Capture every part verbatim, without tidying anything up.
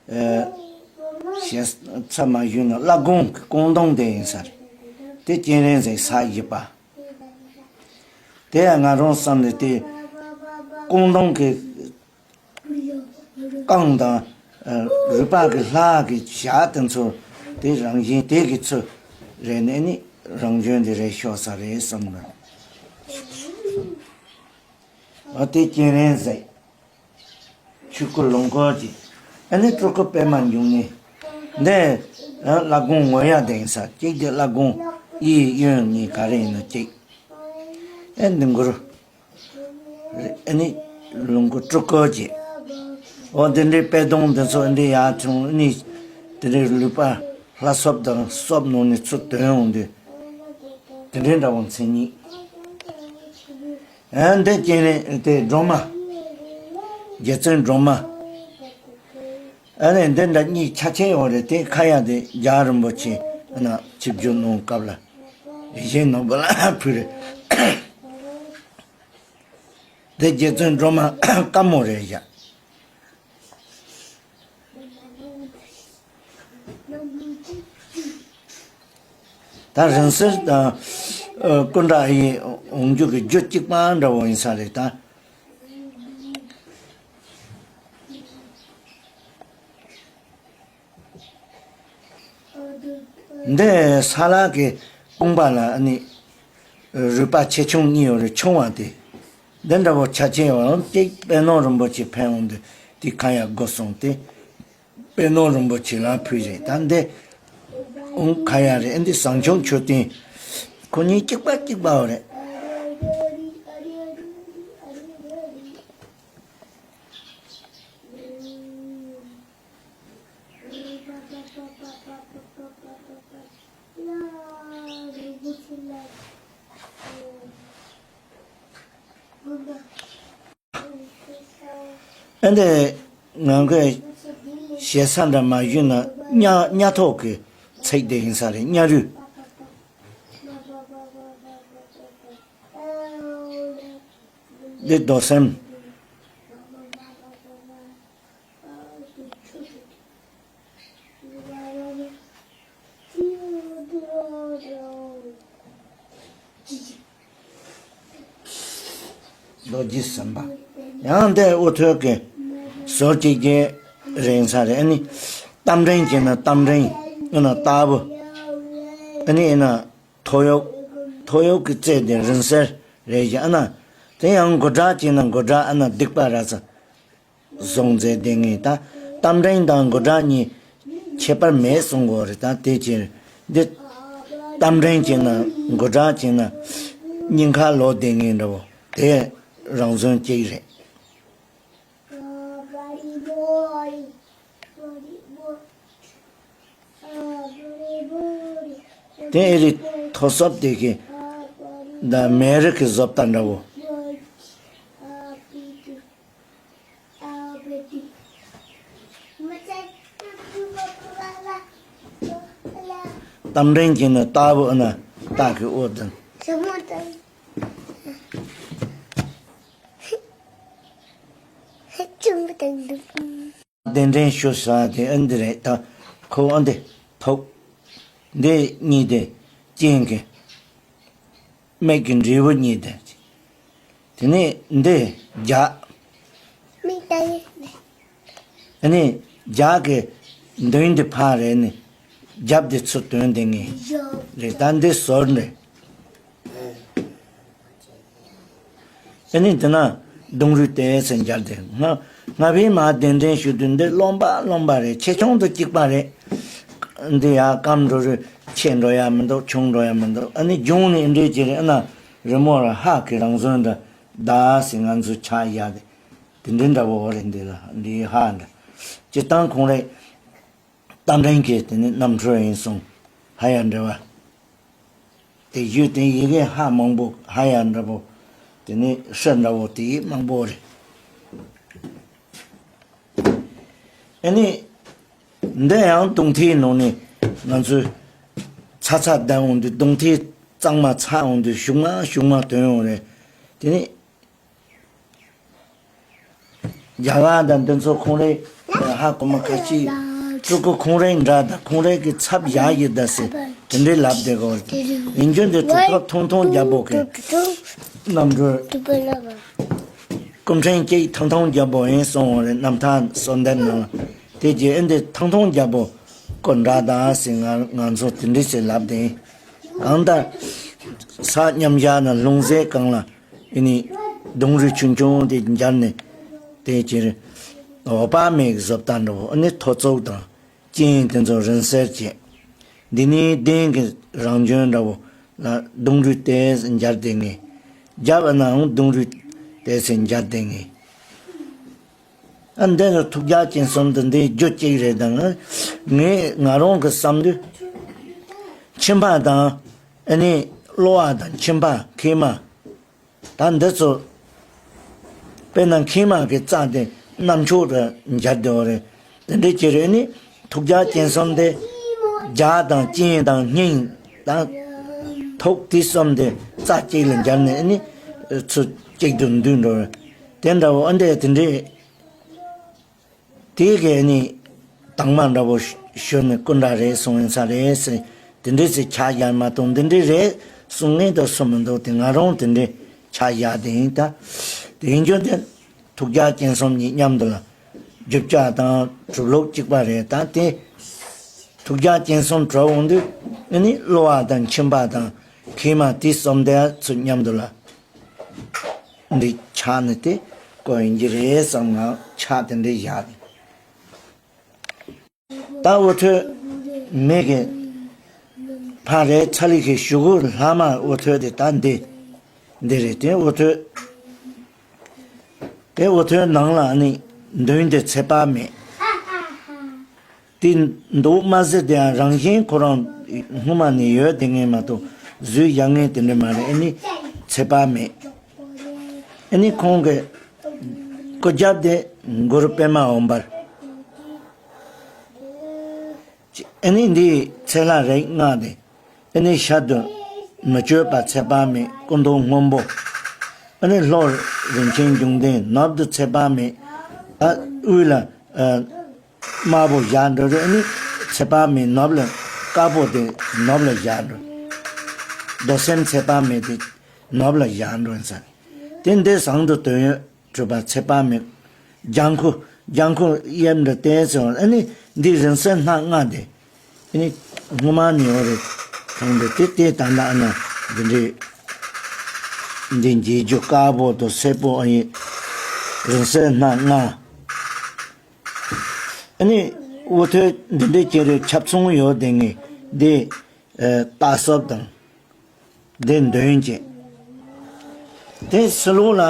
ཨ། ཞེས་ཚ་མ་ཞུས་ན་བླ་སྒོང་གི་སྐོང་དོང་དེ་ཡིན་ས་རེད། དེ་སྤྱན་རས་གཟིགས་ས་བཞི་པ། དེ་ཡང་ང་རང་བསམ་ནས་དེ་སྐོང་དོང་གི་རྐང་དང་། ཨ། རུས་པ་གི་ལྷ་གི་ཞྭ་དེ་ཚོ་དེ་རང་བཞིན་དེ་གི་ཚུལ་རེད་ནས་ནི་རང་བྱོན་དེ་རེད་ཤོག་ས་རེད་བསམ་གི། ཨ། དེ་སྤྱན་རས་གཟིགས། ཆོས་སྐུ་ལོངས་སྐུ་ཅིག། ཨ་ནི་སྤྲུལ་སྐུ་པད་མ་འབྱུང་གནས། འདི། ཨ། བླ་སྒོང་ངོ་ཡ་དེ་ཡིན་ས་གཅིག་དེ་བླ་སྒོང་གཡས་གཡོན་གཉིས་ག་རེ་ཡིན་ན་གཅིག། ཨ། འདི་མགུར། ཨ་ནི་ལོངས་སྐུ་སྤྲུལ་སྐུ་ཅིག། འོ་དེ་འདྲའི་པད་སྡོང་འདི་ཚོ་འདི་ཡར་བྱུང་ནི། དེ་འདྲའི་ལུས་པ་ལྷ་སོབ་དང་སོབ་ནང་ནས་ཚུར་ཐོན་འོང་དུས། དེ་འདྲའི་འདྲ་བོ་མཚན་ཉིད། ཨ། འདི་སྤྱན་རས་དེ་སྒྲོལ་མ། རྗེ་བཙུན་སྒྲོལ་མ། ཨ་ནི་འདི་འདྲ་གཉིས་ཆ་ཆེ་ཡོད་རེད། དེ་ཁ་ཡ་དེ་རྒྱལ་བ་རིན་པོ་ཆེ་ཨ་ན་ཆིབས་བསྒྱུར་གནང་སྐབས་ལ་བཞེས་གནང་བ་ལ་ཕུལ་རེད། དེ་རྗེ་བཙུན་སྒྲོལ་མ་དཀར་མོ་རེད་བཞག། ད་རིང་བསྲེལ་དང་། ཨ། སྐུ་འདྲ་ཡི་འོང་རྒྱུ་གི་རྒྱུ་གཅིག་པ་འདྲ་བོ་ཡིན་ས་རེད་ད། འདི་ས་ལ་གི་དཔུང་པ་ལ་ནི་རུས་པ་ཆེ་ཆུང་གཉིས་ཡོད་རེད། ཆུང་བ་དེ་འདི་འདྲ་བོ་ཆ་ཆེ་ཡོད་རུང་གཅིག་པད་ནོར་རིན་པོ་ཆེ་ཕན་འོང་དུས་དེ་ཁ་ཡ་དགོས་སོང་སྟེ། པད་ནོར་རིན་པོ་ཆེ་ལ་ཕུལ་རེད། ད་འདི་འོང་ཁ་ཡ་རེད། འདི་ཟངས་ཆུང་མཆོད་རྟེན། ཁོ་གཉིས་གཅིག་པ་གཅིག་པ་ཡོད་རེད། ཨ་འདི་ང་གི་ཞེ་ས་འདྲ་མ་ཞུས་ན་གཉའ་གཉའ་ཐོག་གི་ཚིག་དེ་ཡིན་ས་རེད། གཉའ་རུས། འདི་རྡོར་སེམས། རྡོ་རྗེ་སེམས་དཔའ། ཡང་འདི་དབུ་ཐོད་ཀྱི་ཟུར་གཅིག་གི་རིང་ས་རེད། ཨ་ནི་རྟ་མགྲིན་གྱི་ན་རྟ་མགྲིན། ཨ་ན་རྟ་བུ། ཨ་ནི་ཨ་ན་ཐོ་ཡོག་ཐོ་ཡོག་གི་རྩེ་དེ་རིང་བསྲེལ་རེད་བཞག། ཨ་ན་དེ་ཡང་མགོ་སྐྲ་གཅིག་ན་མགོ་སྐྲ། ཨ་ན་སྡིག་པ་ར་ས་བཟུང་མཛད་བསྡད་ངེས། ད་རྟ་མགྲིན་དང་མགོ་སྐྲ་གཉིས་ཁྱད་པར་མེད་གསུང་གོ་རེད། ད་དེ་ཕྱིར་འདི་རྟ་མགྲིན་གྱི་ན་མགོ་སྐྲ་གཅིག་ན་སྙིང་ཁ་ལོག་བསྡད་ངེས་འདྲ་བོ་དེ་རང་བཟོ་གཅིག་རེད། དེ་ཨེ་རི་ཐོ་སོབ་དེ་གི་ད་མེ་རི་གི་བཟོ་ལྟ་འདྲ་བོ། རྟ་མགྲིན་གྱི་ནི་རྟ་བུ་ཨ་ན་སྟག་གི་དབུ་དང་། གདན་འདྲེན་ཞུ་ས་དེ་ཨ་འདི་རེད། ད་ཁོ་ཨ་འདི་ཐོག་འདི་གཉིས་དེ་སྤྱན་གྱི་མིག་གི་འབྲས་བུ་གཉིས་དེ། དེ་ནས་འདི་རྒྱ། ཨ་ནི་རྒྱ་གི་མདུན་འདི་ཕ་རེད་ནི། རྒྱབ་འདི་ཚུར་དོན་དེ་ངེས་རེད། ད་འདི་ཟོར་རེད། ཨ་ནི་དེ་ན་གདུང་རུས་ཏེ་ཟེར་མཇལ་ཏེ། ང་ང་བའི་མ་གདན་འདྲེན་ཞུ་དུས་འདི་རློན་པ་རློན་པ་རེད། ཆེ་ཆུང་དུ་གཅིག་པ་རེད། འདི་ཡ་སྐམ་འགྲོ་རུས་ཆེ་འགྲོ་ཡ་མི་འདུག་ཆུང་འགྲོ་ཡ་མི་འདུག་ཨ་ནི་གཞུང་ནས་འདྲེས་ཀྱི་རེད། ཨ་ན་རི་མོ་ར་ཧ་གི་རང་བཟོ་འདྲ་ད་ཟེར་ང་ཚོ་ཆ་ཡ་དེ་དེ་འདྲའི་འདྲ་བོ་རེད། འདི་ལ་འདི་ཧ་འདྲ་སྤྱིར་བཏང་ཁོང་རེད། རྟ་མགྲིན་གྱི་དེ་ནི་རྣམ་འཕྲུལ་ཡིན་གསུང་། ཧ་ཡ་འདྲ་བ། དེ་བརྒྱུད་དེ་ཡི་གེ་ཧ་མང་པོ་ཧ་ཡ་འདྲ་པོ། དེ་ནི་ཧྲི་འདྲ་པོ་དེ་མང་པོ་རེད། ཨ་ནི་འདི་ཡང་གདུང་ཐེའི་ནང་ནས་ང་ཚོས་ཚ་ཚ་བསྡད་འོང་དུས། གདུང་ཐེའི་གཙང་མ་ཚ་འོང་དུས་ཞུགས་མ་ཞུགས་མ་ཐོན་ཡོང་རེད། དེ་ནི་རྒྱ་གར་དང་འདི་ཚོ་ཁོང་རེ་ ཧ་གོ་མ་ཁ་ཅིག་སྤྲུལ་སྐུ་ཁོང་རའི་འདྲ་དང་ཁོང་རའི་གི་ཚབ་ཡག་ཡི་ད་ཟེར་དེ་འདྲའི་ལབ་བསྡད་གོ། ཡིན་རྒྱུ་འདི་གྲུབ་ཐོབ་ཐུང་ཐུང་རྒྱལ་པོ་གི་རྣམ་འགྲོས། སྐུ་ཕྲེང་གཅིག་ཐང་ཐང་རྒྱལ་པོ་ཡིན་གསུངས་པ་རེད། རྣམ་ཐར་གསོལ་འདེབས་ནང་དེ་རྗེས་ཨེ་འདི་ཐང་ཐང་རྒྱལ་པོ་སྐུ་འདྲ་དང་ཟེར་ང་ང་ཚོ་དེ་འདྲ་ཟེར་ལབ་དེ། གང་ལྟར་ས་མཉམ་བཞག་ན་ལྷུང་བཟེད་གང་ལ་ཨེ་ནི་ལྡུམ་རའི་ཆུང་ཆུང་དེ་འབྱར་ནས་དེ་ཕྱིར་འོད་དཔག་མེད་ཀྱི་བཟོ་ལྟ་འདྲ་བོ་ཨེ་ནི་ཐོར་ཚུགས་དང་། རྐྱེན་དེ་ཚོ་རིང་བསྲེལ་བྱས། འདི་ནི་གདན་གྱི་རང་བྱོན་འདྲ་བོ་ལ་ལྡུམ་རའི་ལྟས་འབྱར་དེ་ངེས། རྒྱབ་ནའང་ལྡུམ་རའི་ལྟས་སུ་འབྱར་དེ་ངེས། ཨ་འདི་ནི་ཐུགས་རྒྱལ་རྐྱེན་གསུམ་དུ་འདི་རྒྱུ་གཅིག་རེད་དང་། ངས་ང་རང་གི་བསམ་དུས་མཆིན་པ་དང་ཨ་ནི་གློ་བ་དང་མཆིན་པ་མཁལ་མ། ད་འདི་ཚོ་དཔེར་ན་མཁལ་མ་གི་རྩ་དེ་རྣམ་ཅོག་ཏུ་འབྱར་དེ་བ་རེད། དེ་འདྲའི་ཅི་རེད་ནི་ཐུགས་རྒྱལ་རྐྱེན་གསུམ་དེ་རྒྱ་དང་རྐྱེན་དང་སྙིང་དང་ཐུགས་དེ་གསུམ་དེ་རྩ་གཅིག་ལ་འབྱར་ནས་ནི་ཚུར་གཅིག་ཏུ་འདུས་འགྲོ་བ་དེ་འདྲ་བོ་ཨ་འདྲས་དེ་འདྲའི། དེ་གས་ནི་དྭངས་མ་འདྲ་བོ་ཞོན་ནས་སྐུ་འདྲ་རེད་གསུངས་ཡིན་ས་རེད་ཟེར། དེ་འདྲས་ཟེར་ཆ་བཞག་མ་གཏོགས་འདི་འདྲས་རེད་གསུང་མཁན་དུ་སུ་མི་འདུག་དེ་ང་རང་དེ་འདྲས་ཆ་བཞག་དེ་ཡིན་ད། དེ་ཡིན་རྒྱུ་དེ་ཐུགས་རྒྱལ་རྐྱེན་གསུམ་གཉིས་མཉམ་དུ་ལ་རྒྱུ་ཆ་དང་གྲུབ་ལུགས་གཅིག་པ་རེད་ད་དེ། ཐུགས་རྒྱལ་རྐྱེན་གསུམ་གྲུབ་འོང་དུས་ཨ་ནི་གློ་བ་དང་མཆིན་པ་དང་མཁལ་མ་དེ་གསུམ་དེ་ཚོ་མཉམ་དུ་ལ། འདི་ཆགས་ནི་དེ་བཀོད་ཡིན་གྱི་རེད་བསམ་ངང་ཆགས་དེ་འདྲའི་བཞག་ནས། ད་འུ་ཐོད་མེད་གི་ཕ་རེད་ཚ་ལི་གི་ཞུ་གུ་ལྷག་མ་འུ་ཐོད་དེ་ད་འདི་འདི་རེད་དེ་འུ་ཐོད་དེ་འུ་ཐོད་ནང་ལ་ནི་མདུན་དེ་ཚེ་དཔག་མེད། དེ་འདུག་མ་ཟེར་དེའང་རང་བཞིན་ཁོ་རང་སྔོན་མ་ནས་ཡོད་དེ་ངེས་མ་གཏོགས་གཟུགས་ཡ་ངེས་དེ་འདྲ་མ་རེད། ཨེ་ནི་ཚེ་དཔག་མེད། ཨེ་ནི་ཁོང་གི་སྐུ་རྒྱབ་དེ་གུ་རུ་པདྨ་འོད་འབར། ཨེ་ནི་འདིའི་ཚེ་ལྷ་རིགས་ལྔ་དེ། ཨེ་ནི་ཤར་དུ་མི་བསྐྱོད་པ་ཚེ་དཔག་མེད་སྐུ་མདོག་སྔོན་པོ། ཨེ་ནི་ལྷོར་རིན་ཆེན་འབྱུང་ལྡན་ནུབ་ཏུ་ཚེ་དཔག་མེད། ཨ་དབུས་ལ་ཨ་དམར་པོ་བཞག་འགྲོ་རེད། ཨ་ནི་ཚེ་དཔག་མེད་ནུབ་ལ་དཀར་པོ་དེ་ནུབ་ལ་བཞག་འགྲོ། རྡོར་སེམས་ཚེ་དཔག་མེད་དེ་ནུབ་ལ་བཞག་འགྲོ་ཟེར། དེ་འདི་བཟང་དུ་དོན་ཡོད་གྲུབ་པ་ཚེ་དཔག་མེད། ལྗང་ཁུ་ལྗང་ཁུ་གཡས་འདྲ་བསྟན་ཟེར་བ་ཨ་ནི་འདི་རིང་བསྲེལ་སྣ་ལྔ་དེ། ཨ་ནི་སྔོན་མ་ནས་ཡོད་རེད་གང་འདྲ་དེ་དེ་ད་ལྟ་ཨ་ན་འདི་འདྲའི་འདི་འགྱེལ་རྒྱུ་དཀར་པོ་དང་སེར་པོ་ཨ་ཡིན། རིང་བསྲེལ་སྣ་ལྔ། ཨ་ནི་འུ་ཐོད་འདི་འདྲའི་ཀྱི་རེ་ཁྱབ་ཚོང་ཡོད་དེ་ངས་འདི་ཨ་རྟ་སོབ་དང་འདི་འདོན་བྱེད། དེ་ཕྱི་ལོགས་ལ་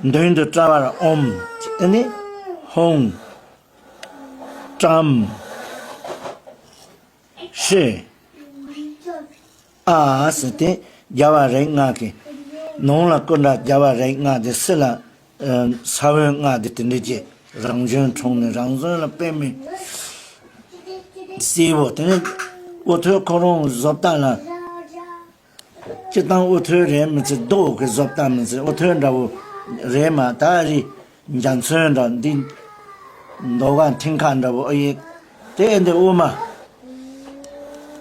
མདུན་དུ་བཀྲ་བར་ཨོམ། ཨ་ནི་ཧོང་། ཀྲམ། ཧྲི། ཨ་ཟེར་ཏེ་རྒྱལ་བ་རིགས་ལྔ་གི་ནང་ལ་སྐུ་འདྲ་རྒྱལ་བ་རིགས་ལྔ་དེ་སྲིད་ལ་ས་བོན་ལྔ་དེ་དེ་འདྲ་ཅེས་རང་བྱོན་འཁྲུངས་ནས་རང་བྱོན་ལ་པདྨའི་སྲས་པོ་དེ་ནི་འུ་ཐོད་ཁོ་རང་བཟོ་ལྟ་ལ། སྤྱིར་བཏང་འུ་ཐོད་རེད་མི་ཚེ་རྡོ་གི་བཟོ་ལྟ་མི་ཚེ་འུ་ཐོད་འདྲ་བོ་རེད་མ་ད་རི་འཇའ་ཚོན་འདྲ་འདི་མདོ་ག་མཐིང་ཁ་འདྲ་བོ་ཨེ་ཡིན་དེ་འདི་དབུ་མ།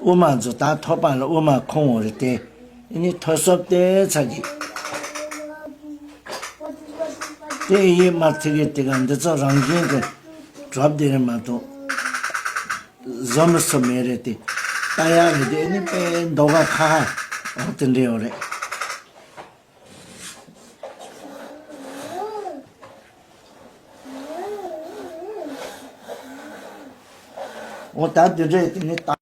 དབུ་མ་ཚོ་ད་ཐོད་པ་ལ་དབུ་མ་ཁོང་འོ་རེད་དེ། ཨེ་ནི་ཐོད་སོབ་དེ་ཚ་གི། དེ་ཡིན་མ་ཐི་གི་དེ་ག་འདི་ཚོ་རང་བཞིན་གི་གྲོབ་དེ་རེད་མ་གཏོགས། བཟོ་མི་སུ་མེད་རེད་དེ། ལྟ་ཡག་རེད་དེ་ཨེ་ནི་དཔེ་མདོག་ཁ་ཁ་འོ་དེ་འདྲ་ཡོད་རེད། འོ་ད་དེ་འདྲ་དེ་ནི་ལྟ།